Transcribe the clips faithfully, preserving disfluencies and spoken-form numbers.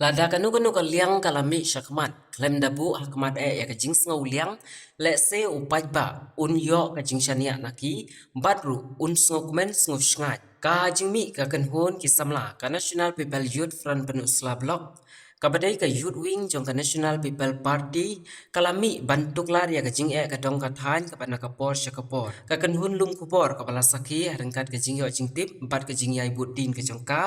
Lada kano kano ka liang ka la mih shakhmat, khlem da buh hakhmat eh ïa ka jingsngew liang, lehse u paidbah un ïoh ka jingshaniah na ki, bad ruh un sngewkmen sngewsngaid. Ka jingmih ka kynhun ki samla ka National People Youth Front Pynursla Block, kaba dei ka Youth Wing jong ka National People Party, ka la mih ban tuklar ïa ka jingeh ka dong ka thaiñ kaba na ka por sha ka por. Ka kynhun lum khubor kaba la sakhi ha ryngkat ka jingïoh jingtip bad ka jingïai bud dien ka jong ka,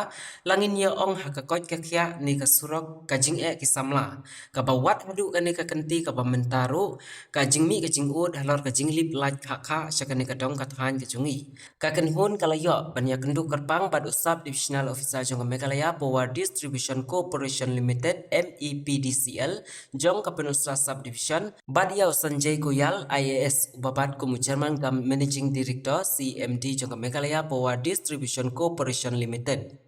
la ngin ïa ong ha ka koit ka khiah ne ka surok ka jingeh ki samla, kaba wat haduh kane ka kynti kaba mynta ruh, ka jingmih ka jingud halor ka jinglip lait khah khah sha kane ka dong ka thaiñ ka jong ngi. Ka kynhun ka la ïoh ban ïakynduh kyrpang bad u Sub Divisional Officer jong ka Meghalaya Power Distribution Corporation Limited, M E P D C L, jong ka Pynursla Sub Division, bad ïa u Sanjay Goyal, I A S, uba bat kum u Chairman cum Managing Director, C M D, jong ka Meghalaya Power Distribution Corporation Limited.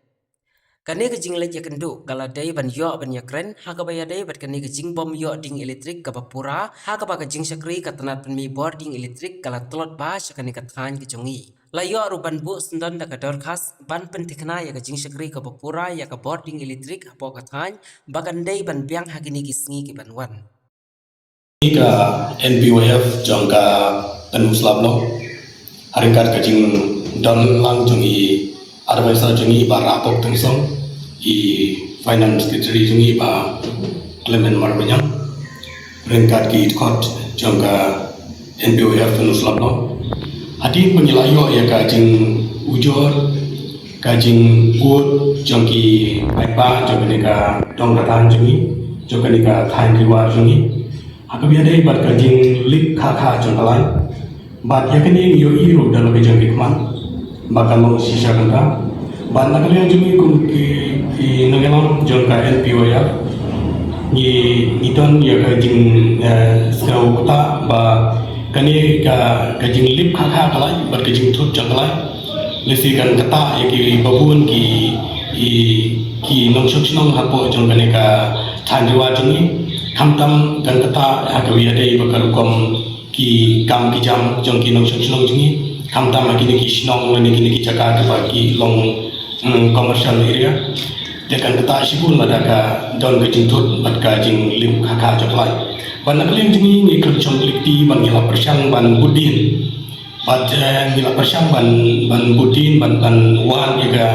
Kane ka jingleit ïakynduh ka la dei ban ïoh ban ïakren ha kaba ïadei bad kane ka jingbym ïoh ding elektrik kaba pura, ha kaba ka jingshakri ka tnat pynmih bor ding elektrik ka la tlot bha sha kane ka thaiñ ka jong ngi. La ïoh ruh ban buh syndon da ka dorkhas ban pynthikna ïa ka jingshakri kaba pura ïa ka bor ding elektrik hapoh ka thaiñ, ba kan dei ban biang ha kine ki sngi ki ban wan. Ka N P Y F jong ka Pynursla Block, ha ryngkat ka jingdon lang jong i advisor jong i Bah Rapok Tynsong, i finance secretary jong i Bah Clement Marbaniang, ryngkat ki dkhot jong ka N P Y F Pynursla Block. Hadien ba ngi la ïoh ïa ka jingujor, ka jingud jong ki paidbah jong kane ka dong ka thaiñ jong ngi, jong kane ka thaiñ Ri War jong ngi, ha kaba ïadei bad ka jinglip khah khah jong ka lait. Bad ïa kane ngi ïohi ruh da la ka jong ki khmat ba ka long shisha kynta. Bad na ka liang jong ngi kum ki, ki nongïalam jong ka N P Y F, ngi, ngi don ïa ka jing, eh, sngewkta ba kane ka, ka jinglip khah khah ka lait bad ka jingthut jong ka lait, lehse kan ktah ïa kiba bun ki, ki, ki nongshong shnong hapoh jong kane ka thaiñ Ri War jong ngi. Khamtam kan ktah ha kaba ïadei bad ka rukom ki kam ki jam jong ki nongshong shnong jong ngi, khamtam ha kine ki shnong lane kine ki jaka kiba ki long, mm, commercial area. Te kan ktah shibun lada ka don ka jingthut bad ka jinglip khah khah jong ka lait. Bad na ka liang jong ngi ngi khlem shong khlem kti bad ngi la pyrshang ban bud dien. Bad, eh, ngi la pyrshang ban, ban bud dien, ban, ban wad ïa ka,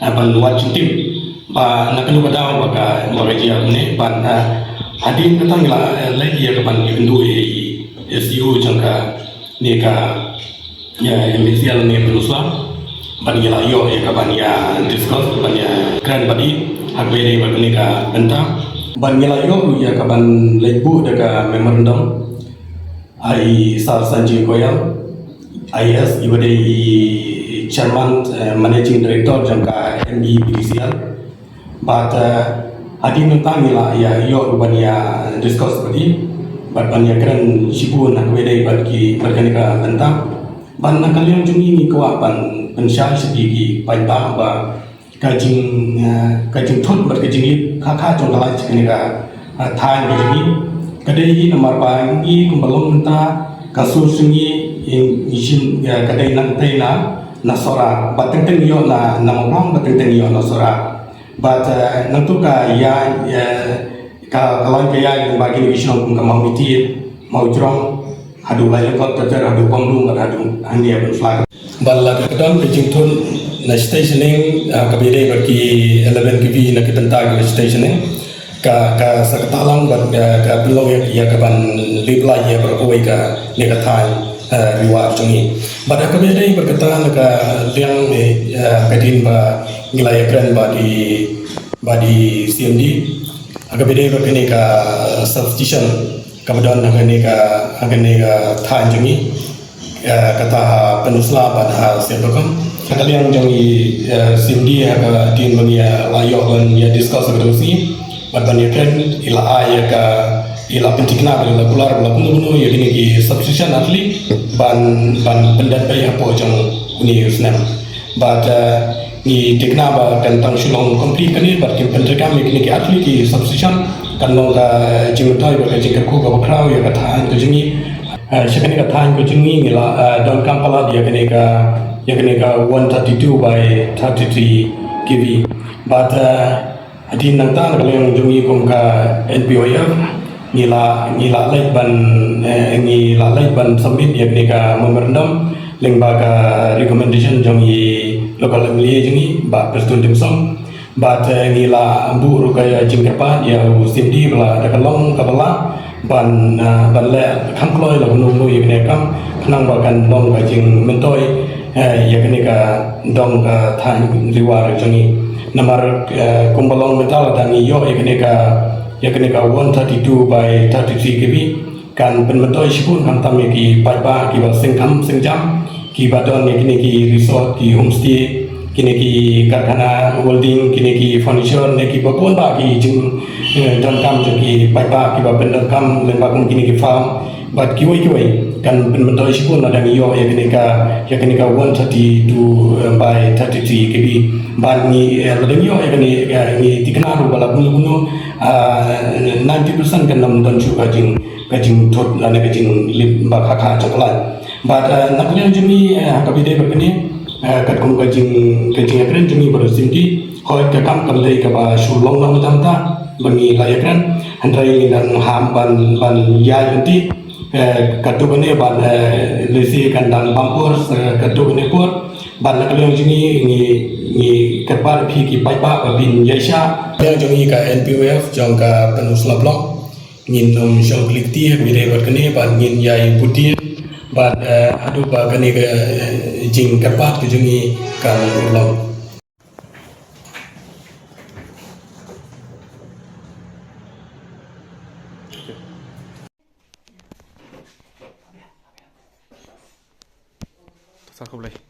eh, ban wad jingtip ba na kano ka daw ba ka, ba ka jia kumne, bad, eh, hadien kata ngi la, eh, leit ïa ka ban ïakynduh ïa i S D O jong kane ka, ïa, M P D C L ne Pynursla, bad ngi la ïoh ïa ka ban ïa discuss, ban ïakren bad i ha kaba ïadei bad kane ka bynta. Bad ngi la ïoh ruh ïa ka ban leit buh da ka memorandum ha i Sir Sanjay Goyal, I A S, iba dei i Chairman, eh, Managing Director jong ka M E P D C L. Bad, eh, hadien mynta ngi la ïa ïoh ruh ban ïa discuss bad i, bad ban ïakren shibun ha kaba ïadei bad ki, bad kane ka bynta. Bad na ka liang jong ngi ngi kwah ban pynshai sha ki, ki paidbah ba ka jing, eh, ka jingthut bad ka jinglip khah khah jong ka lait sha kane ka, eh, thaiñ ka jong ngi. Ka dei hi namar ba ngi kumba long mynta ka sur jong ngi, ngi, ngi shim, eh, ka dei nangtei na, na Sohra. Bad teng teng ïoh na, na Mawphlang, bad teng teng ïoh na Sohra. Bad, eh, nangta ka ïa, eh, ka, ka lait ka ïa, ba kine ki shnong kum ka Mawmitied, Mawjrong, haduh Lailakot, ter ter haduh Pamlung, bad haduh hangne Pynursla. Bad lada ka don ka jingthut na station ing, ah, kaba ïadei bad ki eleven K V na ki bynta ka station ing, ka, ka sa kata lang bad, ah, ka pynlong ïa, ïa ka ban lip lait ïa baroh kawei kane ka thaiñ, ah, Ri War jong ngi. Bad ha kaba ïadei bad kata na ka liang, eh, ah, ka dien ba ngi la ïakren bad i, bad i C M D. Ha kaba ïadei bad kane ka substation kaba don ha kane ka, ha kane ka thaiñ jong ngi, eh, kata ha Pynursla bad ha Serdukon. Ha ka liang jong i, eh, C M D ha ka dien ba ngi la ïoh ban ïa discuss ha ka dong sngi bad ban ïakren, i la ai ïa ka, i la pynthikna bad i la kular bad la kumno kumno ïa kine ki substation athletic ban, ban pyndep beit hapoh jong une u snem. Bad, eh, ngi thikna ba kan tang shu long complete kane bad kin pyntreikam ïa kine ki athletic ki substation, kan long ka jingmyntoi bad ka jingkyrkhu kaba khraw ïa ka thaiñ ka jong ngi. Eh, sha kane ka thaiñ ka jong ngi ngi la, eh, donkam palat ïa kane ka, ïa kane ka one thirty-two by thirty-three K V. Bad, eh, Hadien nangta na ka liang jong ngi kum ka N P O F, ngi la, ngi la leit ban, eh, ngi la leit ban submit ïa kane ka memorandum lyngba ka recommendation jong i local M L A jong ngi, Bah Prestone Tynsong. Bad, eh, ngi la buh ruh ka jingkyrpad ïa u C M D ba la da ka long kaba lah ban, eh, ban leh kham kloi la kumno kumno ïa kane ka kam, khnang ba kan long ka jingmyntoi, eh, ïa kane ka dong ka thaiñ Ri War jong ngi. Namar, eh, kumba long mynta lada ngi ïoh ïa kane ka, ïa kane ka one thirty-two by thirty-three K V, kan pynmyntoi shibun khamtam ïa ki paidbah kiba seng kam seng jam, kiba don ïa kine ki resort, ki homestay, kine ki karkhana welding, kine ki furniture, ne kiba bun bah ki jing, eh, donkam jong ki paidbah kiba pyndonkam lyngba kum kine ki farm bad kiwei kiwei. Kan pynmyntoi shibun lada ngi ïoh ïa kane ka, ïa kane ka one thirty-two, eh, by thirty-three K V. Bad ngi, eh, lada ngi ïoh ïa kane, eh, ngi thikna ruh ba la kumno kumno, ah, ninety percent kan ym don shuh ka jing, ka jingthut lane ka jinglip ba kha kha jong ka lait. Bad, eh, na ka liang jong ngi, eh, ha kaba ïadei bad kane, eh, katkum ka jing, ka jingïakren jong ngi bad u C M D, hooid ka kam kam dei kaba shu long noh mynta mynta ba ngi la ïakren, hynrei ngi dang ham ban, ban ïaid lynti, eh, katto katne bad, eh, lehse kan dang bam por, eh, katto katne por. Bad na ka liang jong ngi, ngi, ngi kyrpad ïa phi ki paidbah ba phin ïaishah. Liang jong ngi ka N P O F jong ka Pynursla Block, ngin ym shong kli kti ha kaba ïadei bad kane bad ngin ïai bud dien bad, eh, haduh ba kane ka, eh, jingkyrpad ka jong ngi kan urlong. Sa khublei.